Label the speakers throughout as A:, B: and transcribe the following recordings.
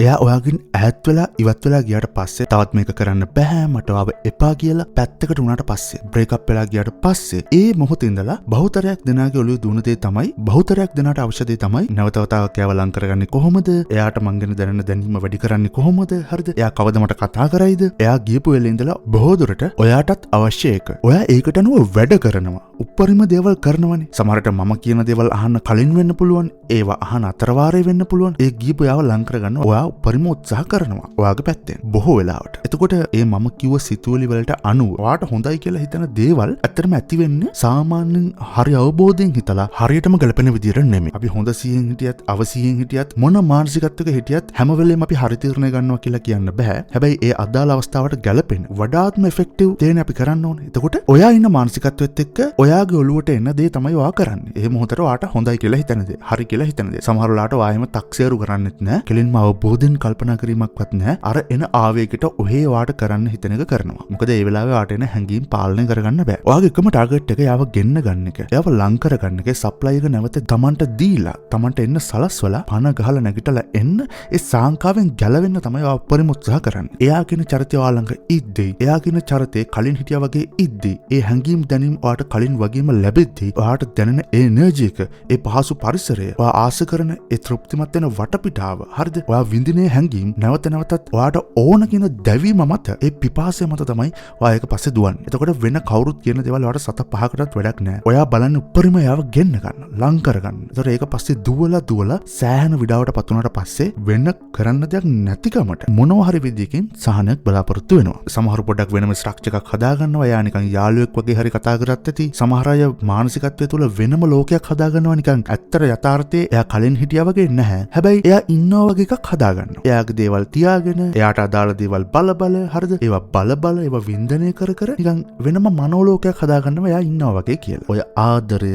A: එයා ඔයාගෙන් ඈත් වෙලා ඉවත් වෙලා ගියාට පස්සේ, තවත් මේක කරන්න බෑ, මට ඔයාව එපා කියලා පැත්තකට වුණාට පස්සේ, බ්‍රේක් අප් වෙලා ගියාට පස්සේ, ඒ මොහොතේ ඉඳලා බහුතරයක් දෙනාගේ ඔළුවේ දුවන දේ තමයි, බහුතරයක් දෙනාට අවශ්‍ය දේ තමයි, නැවත වතාවක් එයාව ලං කරගන්නේ කොහොමද? එයාට මං ගැන දැනෙන දැනීම වැඩි කරන්නේ කොහොමද? හරිද? එයා කවද මට කතා කරයිද? එයා ගියපු වෙලේ ඉඳලා බොහෝ දුරට ඔයාටත් අවශ්‍ය ඒක. ඔයා ඒකට අනුව වැඩ කරනවා. උප්පරිම දේවල් කරනවනේ. සමහරට මම කියන දේවල් අහන්න කලින් වෙන්න පුළුවන්. ඒවා අහන අතරවාරේ වෙන්න පුළුවන්. ඒ ගියපු එයාව ලං කරගන්න ඔයා උපරිම උත්සාහ කරනවා. ඔයාගේ පැත්තෙන්. බොහෝ වෙලාවට. එතකොට ඒ මම කිව්ව සිතුවිලි වලට අනුව ඔයාට හොඳයි කියලා හිතන දේවල් ඇත්තටම ඇති වෙන්නේ සාමාන්‍යයෙන් හරි අවබෝධයෙන් හිතලා හරියටම ගැලපෙන විදියට නෙමෙයි. අපි හොඳ සිහියෙන් හිටියත්, අවසිහියෙන් හිටියත්, මොන මානසිකත්වයක හිටියත් හැම වෙලේම අපි හරි තීරණය ගන්නවා කියලා කියන්න බෑ. හැබැයි ඒ අදාළ අවස්ථාවට ගැලපෙන වඩාත්ම එෆෙක්ටිව් දේනේ අපි කරන්න ඕනේ. එතකොට ඔයා ඉන්න මානසිකත්වෙත් එක්ක ඔයාගේ ඔළුවට එන දේ තමයි ඔයා කරන්නේ. ඒ මොහොතට ඔයාට හොඳයි කියලා හිතන දේ, හරි කියලා හිතන දේ. සමහර වෙලාවට ඔයා එහෙම තක්සේරු කරන්නෙත් නෑ. කෙලින්ම අවබෝධයෙන් කල්පනා කිරීමක්වත් නෑ. අර එන ආවේගයට ඔහේ ඔයාට කරන්න හිතන එක කරනවා. මොකද ඒ වෙලාවේ ඔයාට එන හැඟීම් පාලනය කරගන්න බෑ. ඔයාගේ එකම ටාගට් එක එයාව ගෙන්න ගන්න එක. එයාව ලං කරගන්න එක. සප්ලයි එක නැවත තමන්ට දීලා, තමන්ට එන්න සලස්වලා, පණ ගහලා නැගිටලා එන්න, ඒ සාංකාවෙන් ගැලවෙන්න තමයි ඔයා උපරිම උත්සාහ කරන්නේ. එයා කියන චරිතය ඔයා ළඟ ඉද්දී, එයා කියන චරිතේ කලින් හිටියා වගේ ඉද්දී, ඒ හැඟීම් දැනීම් ඔයාට කලින් වගේම ලැබෙද්දී, ඔයාට දැනෙන ඒ එනර්ජි එක, ඒ පහසු පරිසරය, ඔයා ආස කරන ඒ තෘප්තිමත් වෙන වටපිටාව, හරිද? ඔයා විඳින හැඟීම් නැවත නැවතත් ඔයාට ඕන කියන දැවීම මත, ඒ පිපාසය මත තමයි ඔයා ඒක පස්සේ දුවන්නේ. එතකොට වෙන කවුරුත් කියන දේවල් ඔයාට සත පහකටත් වැඩක් නෑ. ඔයා බලන්නේ උපරිම එයාව ගෙන්න ගන්න, ලං කරගන්න. එතකොට ඒක පස්සේ දුවලා දුවලා සෑහෙන විඩාවට පත් වුණාට පස්සේ වෙන කරන්න දෙයක් නැතිකමට මොනවා හරි විදියකින් සහනයක් බලාපොරොත්තු වෙනවා. සමහරු පොඩ්ඩක් වෙනම ස්ට්‍රක්චර් එකක් හදාගන්නවා. එයා නිකන් යාළුවෙක් වගේ හරි කතා කරත් ඇති. සමහර අය මානසිකත්වය තුළ වෙනම ලෝකයක් හදාගන්නවා නිකන්. ඇත්තට යථාර්ථයේ එයා කලින් හිටියා වගේ නැහැ. හැබැයි එයා ඉන්නවා වගේ එකක් හදාගන්නවා. එයාගේ දේවල් තියාගෙන, එයාට අදාළ දේවල් බල බල, හරිද? ඒවා බල බල, ඒවා වින්දනය කර කර නිකන් වෙනම මනෝලෝකයක් හදාගන්නවා එයා ඉන්නවා වගේ කියලා. ඔය ආදරය,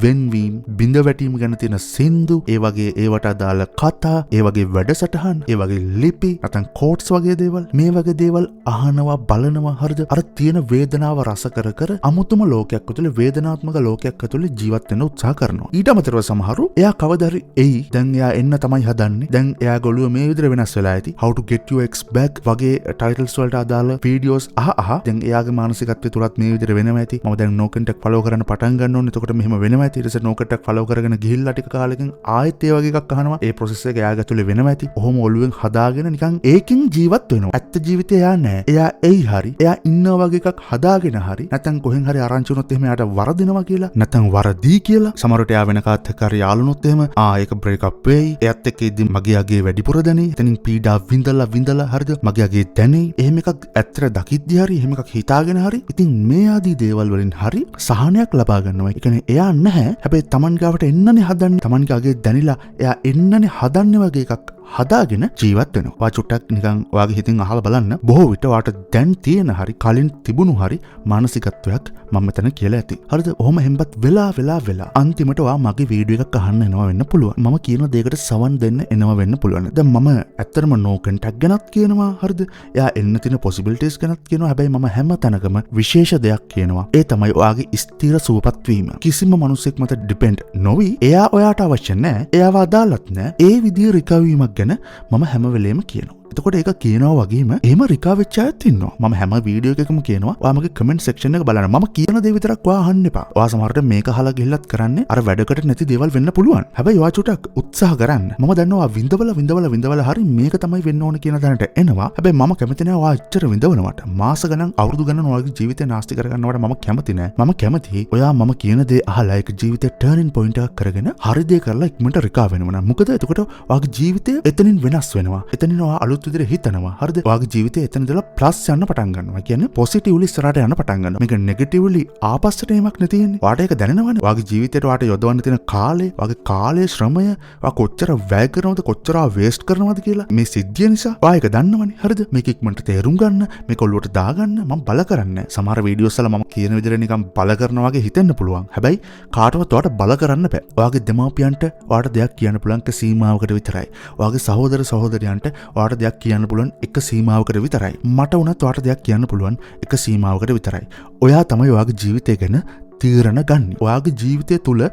A: වෙන්වීම්, බිඳ වැටීම ගැන තියෙන සින්දු, ඒ වගේ ඒවට අදාළ කතා, ඒ වගේ වැඩසටහන්, ඒ වගේ ලිපි, නැත්නම් කෝට්ස් වගේ දේවල්, මේ වගේ දේවල් අහනවා, බලනවා, හරිද? අර තියෙන වේදනාව රස කර කර අමුතුම ලෝකයක් ඇතුලේ, වේදනාත්මක ලෝකයක් ඇතුලේ ජීවත් වෙන්න උත්සාහ කරනවා. ඊට අමතරව සමහරු එයා කවදා හරි එයි, දැන් එයා එන්න තමයි හදන්නේ. දැන් එයාගේ ඔළුව මේ විදිහට වෙනස් වෙලා ඇති. "How to get your ex back" වගේ ටයිටල්ස් වලට අදාළ වීඩියෝස් අහ අහ දැන් එයාගේ මානසිකත්වය තුලත් මේ විදිහට වෙනවා ඇති. මම දැන් no contact follow කරන්න පටන් ගන්න ඕනේ. එතකොට මෙහෙම වෙනවා ඇති. ඊට පස්සේ no contact follow කරගෙන ගිහිල්ලා ටික කාලෙකින් ආයෙත් ඒ වගේ එකක් අහනවා. ඒ ප්‍රොසෙස් එක එයාගේ ඇතුලේ වෙනවා ඇති. ඔහොම ඔළුවෙන් හදාගෙන නිකන් ඒකෙන් ජීවත් වෙනවා. ඇත්ත ජීවිතේ එයා නෑ. එයා එයි හරි, එයා ඉන්නවා වගේ එකක් හදාගෙන හරි, නැත්නම් කොහෙන් හරි ආරංචි වුණොත් එහෙම එයාට වරදිනවා කියලා, නැත්නම් වරදී කියලා. සමහරවිට එයා වෙන කාත් එක්ක හරි යාළුනොත් එහෙම ආ ඒක බ්‍රේක් අප් වෙයි. එයත් එක්ක ඉද්දි මගේ අගේ වැඩිපුර දැනේ. එතනින් පීඩා විඳලා විඳලා, හරිද, මගේ අගේ දැනේ. එහෙම එකක් ඇත්තට දකිද්දි හරි, එහෙම එකක් හිතාගෙන හරි, ඉතින් මේ ආදී දේවල් වලින් හරි සහනයක් ලබා ගන්නවා. ඒ කියන්නේ එයා නැහැ. හැබැයි තමන් ගාවට එන්නනේ හදන්නේ. තමන්ගේ අගේ දැනිලා එයා එන්නනේ හදන්නේ වගේ එකක් හදාගෙන ජීවත් වෙනවා. ඔයා චුට්ටක් නිකන් ඔයාගේ හිතින් අහලා බලන්න. බොහෝ විට ඔයාට දැන් තියෙන හරි කලින් තිබුණු හරි මානසිකත්වයක් මම මෙතන කියලා ඇති. හරිද? ඔහොම හෙම්බත් වෙලා වෙලා වෙලා අන්තිමට ඔයා මගේ වීඩියෝ එකක් අහන්න එනවා වෙන්න පුළුවන්. මම කියන දේකට සවන් දෙන්න එනවා වෙන්න පුළුවන්. දැන් මම ඇත්තටම නෝ කන්ටැක්ට් ගැනත් කියනවා. හරිද? එයා එන්න තියෙන පොසිබිලිටිස් ගැනත් කියනවා. හැබැයි මම හැම තැනකම විශේෂ දෙයක් කියනවා. ඒ තමයි ඔයාගේ ස්ථිර සුවපත් වීම. කිසිම මිනිසෙක් මත ඩිපෙන්ඩ් නොවි, එයා ඔයාට අවශ්‍ය නෑ. එයාව අදාළත් නෑ. ඒ විදිය රිකවර් වීමක් ගැන මම හැම වෙලේම කියනවා. එතකොට ඒක කියනවා වගේම එහෙම රිකවර් වෙච්ච අයත් ඉන්නවා. මම හැම වීඩියෝ එකකම කියනවා, ඔයා මගේ කමෙන්ට් සෙක්ෂන් එක බලන්න. මම කියන දේ විතරක් ඔයා අහන්න එපා. ඔයා සමහරට මේක අහලා ගිහිල්ලත් කරන්නේ අර වැඩකට නැති දේවල් වෙන්න පුළුවන්. හැබැයි ඔයා චුට්ටක් උත්සාහ කරන්න. මම දන්නවා ඔයා විඳවලා විඳවලා විඳවලා හරි මේක තමයි වෙන්න ඕන කියන තැනට එනවා. හැබැයි මම කැමති නෑ ඔයා එච්චර විඳවනවට. මාස ගණන්, අවුරුදු ගණන් ඔයාගේ ජීවිතේ නාස්ති කරගන්නවට මම කැමති නෑ. මම කැමති ඔයා මම කියන දේ අහලා ඒක ජීවිතේ ටර්නින් පොයින්ට් එකක් කරගෙන හරි දේ කරලා ඉක්මනට රිකවර් වෙනවා නම්. මොකද එතකොට ඔයාගේ ජීවිතය එතනින් වෙනස් වෙනවා. එතනින් ඔයා අලුත් විදිහට හිතනවා. හරිද? ඔයාගේ ජීවිතය එතන ඉඳලා ප්ලස් යන්න පටන් ගන්නවා. ඒ කියන්නේ පොසිටිව්ලි ඉස්සරහට යන්න පටන් ගන්නවා. මේක නෙගටිව්ලි ආපස්සට ඒමක් නේ තියෙන්නේ. ඔයාට ඒක දැනෙනවනේ. ඔයාගේ ජීවිතේට ඔයාට යොදවන්න තියෙන කාලය, ඔයාගේ කාලය, ශ්‍රමය, ඔයා කොච්චර වැය කරනවද, කොච්චර වේස්ට් කරනවද කියලා මේ සිද්ධිය නිසා ඔයා ඒක දන්නවනේ. හරිද? මේක ඉක්මනට තේරුම් ගන්න, මේක ඔළුවට දාගන්න මම බල කරන්නේ. සමහර වීඩියෝස් වල මම කියන විදිහට නිකන් බල කරනවා වගේ හිතෙන්න පුළුවන්. හැබැයි කාටවත් ඔයාට බල කරන්න බෑ. ඔයාගේ දෙමාපියන්ට ඔයාට දෙයක් කියන්න පුළුවන් එක සීමාවකට විතරයි. ඔයාගේ සහෝදර සහෝදරයන්ට ඔයාට දෙයක් කියන්න පුළුවන් එක සීමාවකට විතරයි. මට වුණත් ඔයාට දෙයක් කියන්න පුළුවන් එක සීමාවකට විතරයි. ඔයා තමයි ඔයාගේ ජීවිතය ගැන තීරණ ගන්න. ඔයාගේ ජීවිතය තුළ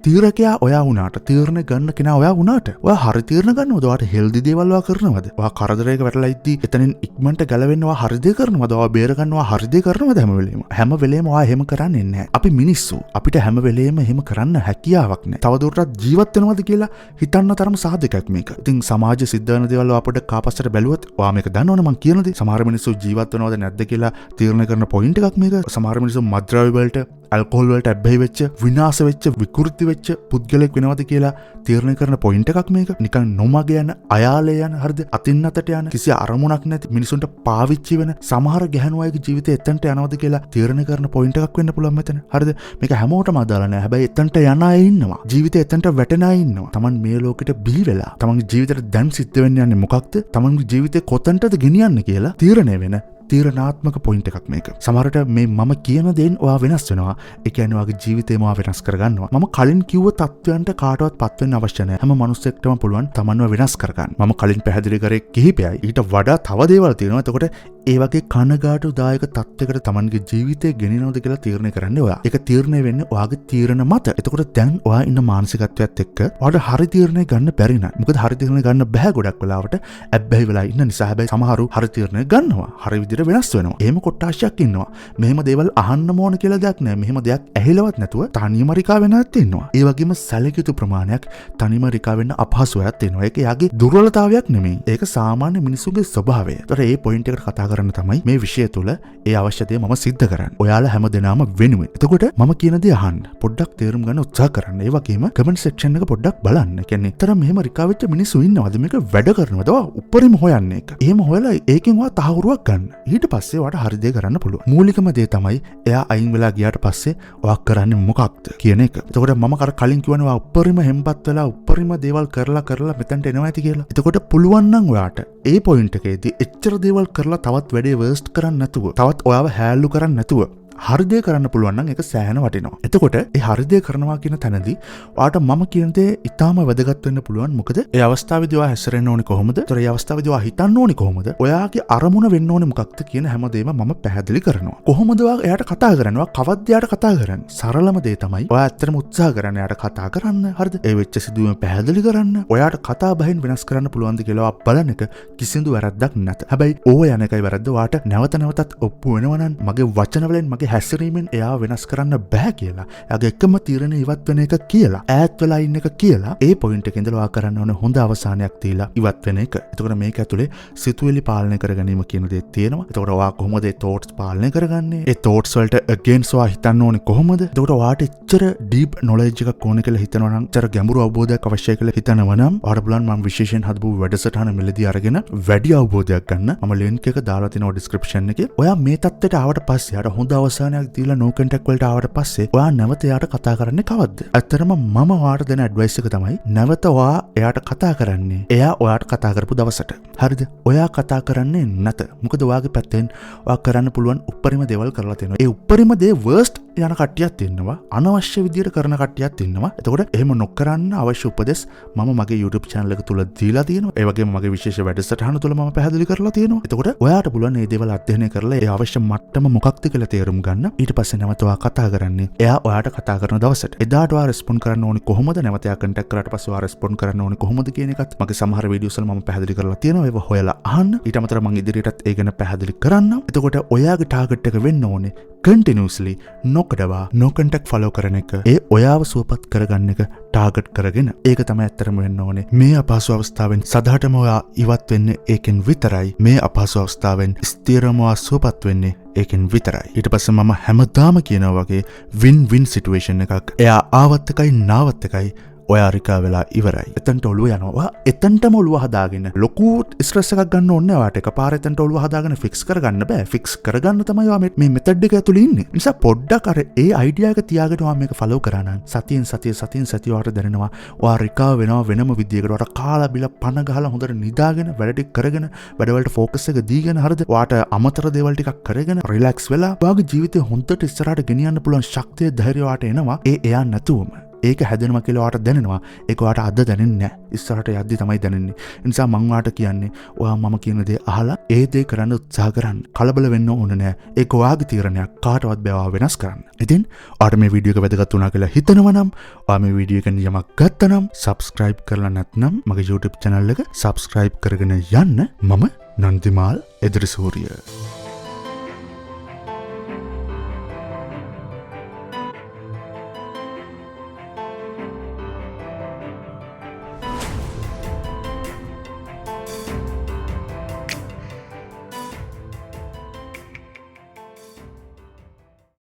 A: තීරකයා ඔයා වුණාට, තීරණ ගන්න කෙනා ඔයා වුණාට, ඔයා හරි තීරණ ගන්නවද? ඔයාට හෙල්දි දේවල් ඔයා කරනවද? ඔයා කරදරයක වැටලා ඉද්දි එතනින් ඉක්මනට ගැලවෙන්න ඔයා හරි දේ කරනවද? ඔයා බේර ගන්න ඔයා හරි දේ කරනවද හැම වෙලේම? හැම වෙලේම ඔයා එහෙම කරන්නේ නැහැ. අපි මිනිස්සු. අපිට හැම වෙලේම එහෙම කරන්න හැකියාවක් නැහැ. තවදුරටත් ජීවත් වෙනවද කියලා හිතන්න තරම් සාධකයක් මේක. ඉතින් සමාජ සිද්ධ වෙන දේවල් ඔයා පොඩ්ඩක් කාපස්සට බැලුවොත් ඔයා මේක දන්නවනේ මං කියන දේ. සමහර මිනිස්සු ජීවත් වෙනවද නැද්ද කියලා තීරණය කරන පොයින්ට් එකක් මේක. සමහර මිනිස්සු මත්ද්‍රව්‍ය වලට, ඇල්කොහොල් වලට ඇබ්බැහි වෙච්ච, විනාශ වෙච්ච, විකෘති වෙච්ච පුද්ගලෙක් වෙනවද කියලා තීරණය කරන පොයින්ට් එකක් මේක. නිකන් නොමග යන, අයාලේ යන, හරිද? අතින් අතට යන, කිසි අරමුණක් නැති මිනිසුන්ට පාවිච්චි වෙන සමහර ගැහැණු අයගේ ජීවිතේ එතනට යනවද කියලා තීරණය කරන පොයින්ට් එකක් වෙන්න පුළුවන් මෙතන. හරිද? මේක හැමෝටම අදාළ නෑ. හැබැයි එතනට යන අය ඉන්නවා. ජීවිතේ එතනට වැටෙන අය ඉන්නවා. තමන් මේ ලෝකෙට බිහි වෙලා තමන්ගේ ජීවිතේට දැන් සිද්ධ වෙන්න යන්නේ මොකක්ද? තමන්ගේ ජීවිතේ කොතනටද ගෙනියන්නේ කියලා තීරණය වෙන තීරණාත්මක පොයින්ට් එකක් මේක. සමහරට මේ මම කියන දේෙන් ඔයා වෙනස් වෙනවා. ඒ කියන්නේ ඔයාගේ ජීවිතේම ඔයා වෙනස් කරගන්නවා. මම කලින් කිව්ව තත්ත්වයන්ට කාටවත් පත් වෙන්න අවශ්‍ය නැහැ. හැම මනුස්සයෙක්ටම පුළුවන් තමන්ව වෙනස් කරගන්න. මම කලින් පැහැදිලි කරේ කිහිපයයි. ඊට වඩා තව දේවල් තියෙනවා. එතකොට ඒ වගේ කනගාටුදායක තත්ත්වයකට තමන්ගේ ජීවිතය ගෙනියනවද කියලා තීරණය කරන්නේ ඔයා. ඒක තීරණය වෙන්නේ ඔයාගේ තීරණ මත. එතකොට දැන් ඔයා ඉන්න මානසිකත්වයත් එක්ක ඔයාට හරි තීරණය ගන්න බැරි නම්, මොකද හරි තීරණය ගන්න බෑ ගොඩක් වෙලාවට ඇබ්බැහි වෙලා ඉන්න නිසා. හැබැයි සමහරු හරි තීරණය ගන්නවා. හරි විදිහට වෙනස් වෙනවා. එහෙම කොට්ටාශයක් ඉන්නවා. මෙහෙම දේවල් අහන්න ඕන කියලා දෙයක් නෑ. මෙහෙම දෙයක් ඇහිලවත් නැතුව තනියම රිකා වෙන අයත් ඉන්නවා. ඒ වගේම සැලකිය යුතු ප්‍රමාණයක් තනියම රිකා වෙන්න අපහසු අයත් ඉන්නවා. ඒක එයාගේ දුර්වලතාවයක් නෙමෙයි. ඒක සාමාන්‍ය මිනිසුන්ගේ ස්වභාවය. ඒතර ඒ පොයින්ට් එකට කතා කරන්න තමයි මේ විෂය තුළ ඒ අවශ්‍ය දේ මම සිද්ධ කරන්නේ. ඔයාලා හැම දෙනාම වෙනුවෙන්. එතකොට මම කියන දේ අහන්න. පොඩ්ඩක් තේරුම් ගන්න උත්සාහ කරන්න. ඒ වගේම කමෙන්ට් සෙක්ෂන් එක පොඩ්ඩක් බලන්න. ඒ කියන්නේ තර මෙහෙම රිකා වෙච්ච මිනිස්සු ඉන්නවද? මේක වැඩ කරනවද? ඔයා උඩරිම හොයන්න ඒක. එහෙම හොයලා ඒකෙන් ඔයා තහවුරුවක් ගන්න. ඊට පස්සේ ඔයාට හරි දේ කරන්න පුළුවන්. මූලිකම දේ තමයි එයා අයින් වෙලා ගියාට පස්සේ ඔයා කරන්නේ මොකක්ද කියන එක. එතකොට මම අර කලින් කිව්වනේ ඔයා උඩරිම හෙම්බත් වෙලා උඩරිම දේවල් කරලා කරලා මෙතනට එනවා ඇති කියලා. එතකොට පුළුවන් නම් ඔයාට ඒ පොයින්ට් එකේදී එච්චර දේවල් කරලා තවත් වැඩේ වර්ස්ට් කරන්න නැතුව, තවත් ඔයාව හැල්ලු කරන්න නැතුව හරි දේ කරන්න පුළුවන් නම් ඒක සෑහෙන වටිනවා. එතකොට ඒ හරි දේ කරනවා කියන තැනදී ඔයාට මම කියන දේ ඉතාම වැදගත් වෙන්න පුළුවන්. මොකද ඒ අවස්ථාවේදී ඔයා හැසිරෙන්න ඕනේ කොහොමද? ඒතර ඒ අවස්ථාවේදී ඔයා හිතන්න ඕනේ කොහොමද? ඔයාගේ අරමුණ වෙන්න ඕනේ මොකක්ද කියන හැම දෙයක්ම මම පැහැදිලි කරනවා. කොහොමද ඔයා එයාට කතා කරන්නේ? ඔයා කවද්ද එයාට කතා කරන්නේ? සරලම දේ තමයි ඔයා ඇත්තටම උත්සාහ කරන්න එයාට කතා කරන්න. හරිද? ඒ වෙච්ච සිදුවීම පැහැදිලි කරන්න. ඔයාට කතා බහෙන් වෙනස් කරන්න පුළුවන්ද කියලා ඔයා බලන එක කිසිදු වැරද්දක් නැත. හැබැයි ඕව යන එකයි වැරද්ද. ඔයාට නැවත නැවතත් ඔප්පු වෙනවා නම් මගේ වචන වලින්, මගේ හැසිරීමෙන් එයා වෙනස් කරන්න බෑ කියලා, එයාගේ එකම තීරණය ඉවත් වෙන එක කියලා, ඈත් වෙලා ඉන්න එක කියලා, ඒ පොයින්ට් එකේ ඉඳලා ඔයා කරන්න ඕනේ හොඳ අවසානයක් තියලා ඉවත් වෙන එක. එතකොට මේක ඇතුලේ සිතුවිලි පාලනය කර ගැනීම කියන දේ තියෙනවා. එතකොට ඔයා කොහොමද ඒ තෝට්ස් පාලනය කරගන්නේ? ඒ තෝට්ස් වලට අගේන්ස්ට් ඔයා හිතන්න ඕනේ කොහොමද? එතකොට ඔයාට එච්චර ඩීප් නොලෙජ් එකක් ඕන කියලා හිතනවා නම්, එච්චර ගැඹුරු අවබෝධයක් අවශ්‍යයි කියලා හිතනවා නම්, ඔයාට බලන්න මම විශේෂයෙන් හදපු වැඩසටහන මිලදී අරගෙන වැඩි අවබෝධයක් ගන්න මම ලින්ක් එක දාලා තිනවා ඩිස්ක්‍රිප්ෂන් එකේ. ඔයා මේ තත්ත්වයට ආවට පස්සේ, යාට හොඳ අවසානයක් දීලා නෝ කන්ටැක්ට් වලට ආවට පස්සේ ඔයා නැවත එයාට කතා කරන්නේ කවද්ද? ඇත්තටම මම ඔයාට දෙන ඇඩ්වයිස් එක තමයි නැවත ඔයා එයාට කතා කරන්නේ එයා ඔයාට කතා කරපු දවසට. හරිද? ඔයා කතා කරන්නේ නැත. මොකද ඔයාගේ පැත්තෙන් ඔයා කරන්න පුළුවන් උපරිම දේවල් කරලා තියෙනවා. ඒ උපරිම දේ වර්ස්ට් යන කට්ටියත් ඉන්නවා. අනවශ්‍ය විදියට කරන කට්ටියත් ඉන්නවා. එතකොට එහෙම නොකරන්න අවශ්‍ය උපදෙස් මම මගේ YouTube channel එක තුල දීලා තියෙනවා. ඒ වගේම මගේ විශේෂ වැඩසටහන තුල මම පැහැදිලි කරලා තියෙනවා. එතකොට ඔයාට පුළුවන් මේ දේවල් අධ්‍යයනය කරලා ඒ අවශ්‍ය මට්ටම මොකක්ද කියලා තේරුම් ගන්න. ඊට පස්සේ නැවත ඔයා කතා කරන්නේ එයා ඔයාට කතා කරන දවසට. එදාට ඔයා රෙස්පොන්ඩ් කරන්න ඕනේ කොහොමද? නැවත එයා කන්ටැක්ට් කරාට පස්සේ ඔයා රෙස්පොන්ඩ් කරන්න ඕනේ කොහොමද කියන එකත් මගේ සමහර වීඩියෝස් වල මම පැහැදිලි කරලා තියෙනවා. ඒවා හොයලා අහන්න. ඊට අමතරව මම ඉදිරියටත් ඒ ගැන පැහැදිලි කරන්නම්. එතකොට ඔයාගේ ටාගට් එක වෙන්න ඕනේ කන්ටිනියස්ලි නොකඩවා නෝ කන්ටැක්ට් ෆලෝ කරන එක. ඒ ඔයාව සුවපත් කරගන්න එක ටාගට් කරගෙන, ඒක තමයි ඇත්තටම වෙන්න ඕනේ. මේ අපහසු අවස්ථාවෙන් සදහටම ඔයා ඉවත් වෙන්නේ ඒකෙන් විතරයි. මේ අපහසු අවස්ථාවෙන් ස්ථිරම ඔයා සුවපත් වෙන්නේ ඒකෙන් විතරයි. ඊට පස්සේ මම හැමදාම කියනවා වගේ වින් වින් සිටුේෂන් එකක්. එයා ආවත් එකයි නාවත් එකයි, ඔයා රිකා වෙලා ඉවරයි. එතනට ඔළුව යනවා. ඔයා එතනටම ඔළුව හදාගෙන ලොකු ස්ට්‍රෙස් එකක් ගන්න ඕනේ නෑ. ඔයාට එකපාර එතනට ඔළුව හදාගෙන ෆික්ස් කරගන්න බෑ. ෆික්ස් කරගන්න තමයි ඔයා මේ මෙතඩ් එක ඇතුලේ ඉන්නේ. නිසා පොඩ්ඩක් අර ඒ අයිඩියා එක තියාගෙන ඔයා මේක ෆලෝ කරා නම් සතියෙන් සතිය සතියෙන් සතිය ඔයාට දැනෙනවා ඔයා රිකා වෙනවා වෙනම විදියකට. ඔයාට කාලා බිලා පණ ගහලා හොඳට නිදාගෙන වැඩ ටික කරගෙන වැඩවලට ෆෝකස් එක දීගෙන, හරිද, ඔයාට අමතර දේවල් ටිකක් කරගෙන රිලැක්ස් වෙලා ඔයාගේ ජීවිතය හොඳට ඉස්සරහට ගෙනියන්න පුළුවන් ශක්තිය ධෛර්යය ඔයාට එනවා ඒ එයා නැතුවම. ඒක හැදෙනවා කියලා ඔයාට දැනෙනවා. ඒක ඔයාට අද දැනෙන්නේ නැහැ. ඉස්සරහට යද්දි තමයි දැනෙන්නේ. ඒ නිසා මං ඔයාට කියන්නේ, ඔයා මම කියන දේ අහලා ඒ දේ කරන්න උත්සාහ කරන්න. කලබල වෙන්න ඕන නෑ. ඒක ඔයාගේ තීරණයක්. කාටවත් බෑ ඔයාව වෙනස් කරන්න. ඉතින් ඔයාට මේ වීඩියෝ එක වැදගත් වුණා කියලා හිතනවා නම්, ඔයා මේ වීඩියෝ එකෙන් යමක් ගත්තා නම්, සබ්ස්ක්‍රයිබ් කරලා නැත්නම් මගේ YouTube channel එක සබ්ස්ක්‍රයිබ් කරගෙන යන්න. මම නන්දිමාල් එදිරිසූරිය.